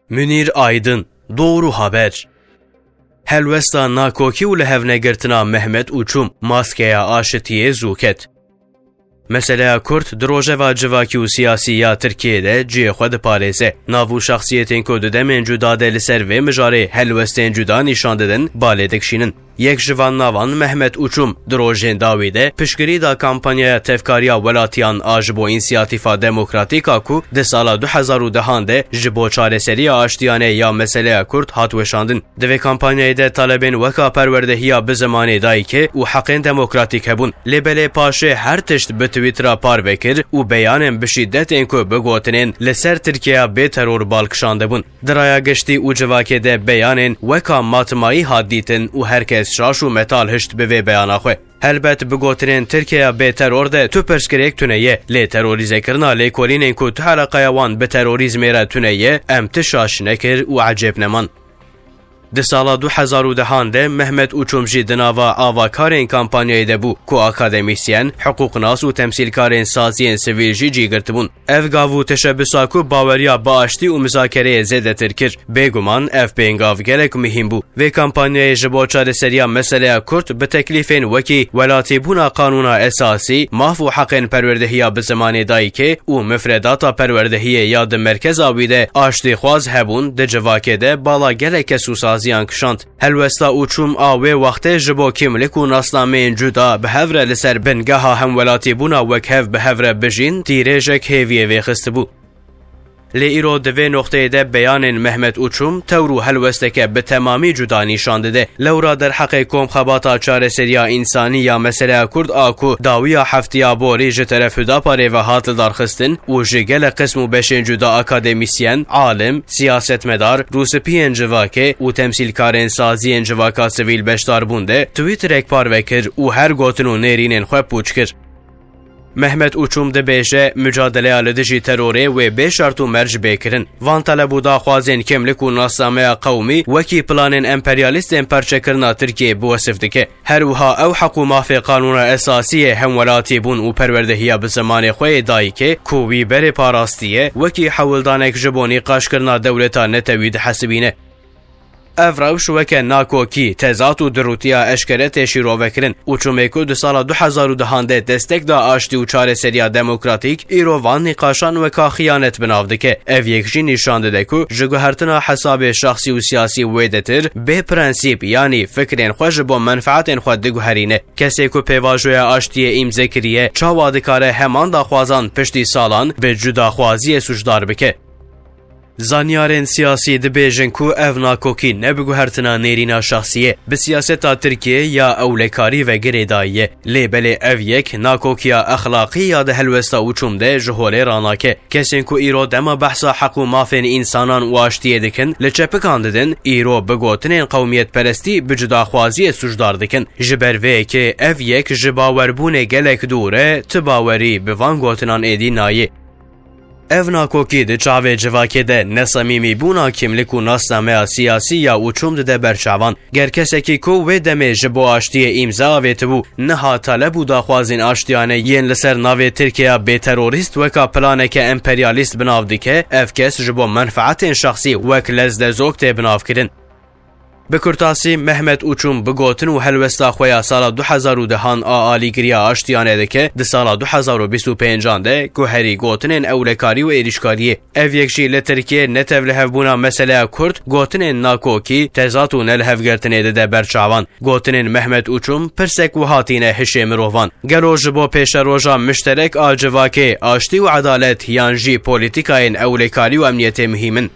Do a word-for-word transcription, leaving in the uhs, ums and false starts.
Münîr Aydin, Doğru Haber. Helwesta nakokî û lihevnegirtina Mehmet Uçum, maskeya aşitiyê zû ket. Meseleya Kurd di rojeva civakî û siyasî ya Tirkiyê de cihê xwe diparêze. Nav û şexsiyetên ku di demên cuda de li ser vê mijarê helwestên cuda nîşan didin, balê dikişînin. Yek ji van navan Mehmet Uçum di rojên dawî de piştgirî da kampanyaya tevkariya welatiyan a ji bo Însiyatîfa Demokratîk a ku di sala du hezar û dehan de ji bo çareseriya aştiyane ya meseleya Kurd hat weşandin. Di vê kampanyayê de talebên weka perwerdehiya bi zimanê dayikê û heqên demokratîk hebûn. Lê belê paşê her tişt bi Twittera parve kir û beyanên bi şîdetên ku bi gotinên li ser Tirkiyeya bê teror bal kişandibûn. Di raya giştî û civakê de beyanên weka matmayî hat dîtin û her kes şaş û metal hişt bi vê beyana xwe. Helbet bi gotinên Tirkiyeya bê teror de tu pirsgirêk tune ye, lê terorîzekirina lêkolînên ku tu eleqeya wan bi terorîzmê re tune ye, em ti şaş nekir û ecêb neman. Di sala du hezar û dehan de Mehmet Uçum jî di nava avakarên kampanyayê de bû, ku akademîsyen, hiqûqnas û temsîlkarên saziyên sivîl jî cî girtibûn. Ev gav û teşebbisa ku baweriya bi aştî û mizakereyê zêdetir kir, bêguman ev pêngav gelek muhîm bû. Vê kampanyayê ji bo çareseriya meseleya Kurd bi teklîfên wekî welatîbûna qanûna esasî, maf û heqên perwerdehiya bi zimanê dayikê û mifredata perwerdehiyê ya di merkeza wî de aştîxwaz hebûn, di civakê de bala gelek kes û saziyan kişand. Helwesta Uçum a wê wextê ji bo kîmlik û nasnameyên cuda bi hev re li ser bingeha hemwelatîbûna wekhev bi hev re bijîn tîrêjek hêviyê vêxistibû. Lê îro di vê noqteyê de beyanên Mehmet Uçum tewr û helwesteke bi temamî cuda nîşan dide. Lewra derheqê komxebata çareseriya însanî ya meseleya Kurd a ku dawiya heftiya borî ji teref Hudaparê ve hat lidarxistin û ji gelek qism û beşên cuda akademîsyen, alim, siyasetmedar, rûspiyên civakê û temsîlkarên saziyên civaka sivîl beşdar bûn de Twitterek parve kir û her gotin û nêrînên xwe pûç kir. Mehmet Uçum dibêje, micadeleya li dijî terorê wê bê şert û merc bê kirin. Van teleb û daxwazên kêmlik û nasnameya qewmî wekî planên emperyalîstên perçekirina Tirkiyê bi wesif dike. Her wiha ew heq û mafê qanûna esasî yê hemwelatîbûn û perwerdehiya bi zimanê xwe yê dayikê ku wî berê parastiye, wekî hewldanek ji bo nîqaşkirina dewleta netewî dihesibîne. Ev rewş weke nakokî, tezat û dirûtiya eşkere tê şîrovekirin û çimê ku di sala du hezar û dehan de destek da aştî û çareseriya demokratîk, îro van nîqaşan weka xiyanet bi nav dike. Ev yek jî nîşan dide ku ji guhertina hesabê şexsî û siyasî wêdetir bê prensîp, yanî fikrên xwe ji bo menfaetên xwe diguherîne. Kesê ku pêvajoya aştiyê îmze kiriye, çawa dikare heman daxwazan piştî salan bi cudaxwaziyê sûcdar bike? Zanyarên siyasî dibêjin ku ev nakokî ne bi guhertina nêrîna şexsî ye, bi siyaseta Tirkiyê ya ewlekarî ve girêdayî ye. Lê belê ev yek nakokiya exlaqî ya di helwesta Uçum de ji holê ranake. Kesên ku îro dema behsa heq û mafên însanan û aştiyê dikin, li çepikan didin, îro bi gotinên qewmiyetperestî bi cudaxwaziyê sûcdar dikin. Ji ber vê yekê ev yek ji bawerbûnê gelek dûr e, tu bawerî bi van gotinan êdî nayê. Ev nakokî di çavê civakê de nesamîmîbûna kîmlik û nasnameya siyasî ya Uçum dide ber çavan. Ger kesekî ku wê demê ji bo aştiyê îmza avêtibû, niha taleb û daxwazên aştiyane yên li ser navê Tirkiyeya bêterorîst weka planeke emperyalîst bi nav dike, ev kes ji bo menfaetên şexsî wek lezdezok tê binavkirin. Bi kurtasî, Mehmet Uçum bi gotin û helwesta xwe ya sala du hezar û dehan a alîgiriya aştiyane dike, di sala du hezar û bîst û pêncan de guherî gotinên ewlekarî û êrîşkariyê. Ev yek jî li Tirkiyê ne tevlihevbûna meseleya Kurd, gotinên nakokî, tezat û nelihevgirtinê dide ber çavan. Gotinên Mehmet Uçum pirsek wiha tîne hişê mirovan. Gelo ji bo pêşeroja mişterek a civakê, aştî û edalet yan jî polîtîkayên ewlekarî û emniyetê muhîm in?